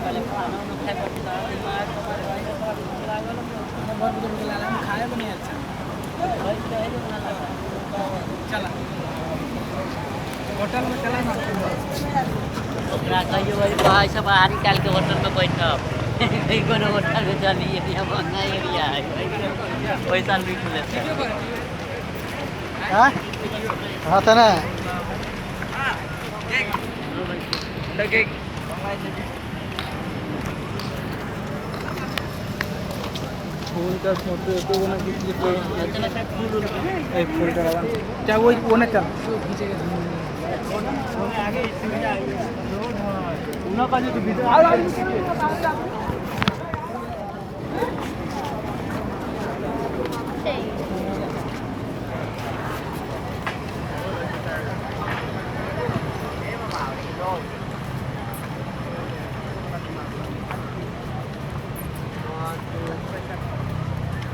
पहले खाना उना खाए पड़तै, दिमाग हमर लागल। खाए बनी अच्छा। चला होटल में चला ना। ओकरा कहियो भाई सब बाहर निकाल के होटल में बैठब। कोनो होटल में चली, एरिया महंगा एरिया है, पैसा लूट लेते। हाँ हाँ तो ना फूल का फोटो एको गो ना खींच। ए फूल का चाहे वो वो ना चल।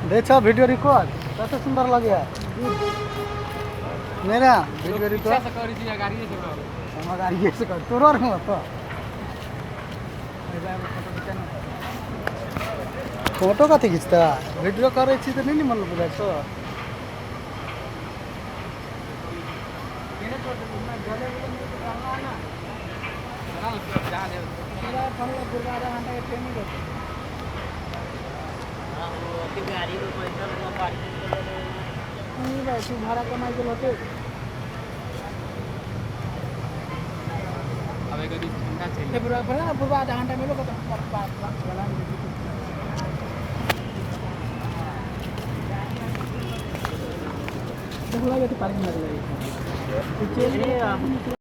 देखो वीडियो रिकॉर्ड कते सुंदर लगे मेरा वीडियो रिकॉर्ड। से करी थी गाड़ी से करो। हम गाड़ी से कर तोरो और मत तो फोटो कथी खींचता वीडियो करे छी त नहीं मन बुझाय छो। गाड़ी में बैठल नहीं भाड़ा कमाई के होते। अब एक दिन ठंडा चाहिए पूरा पूरा पूरा आधा घंटा मिलो तो देखो लगे तो पार्किंग लग जाएगी।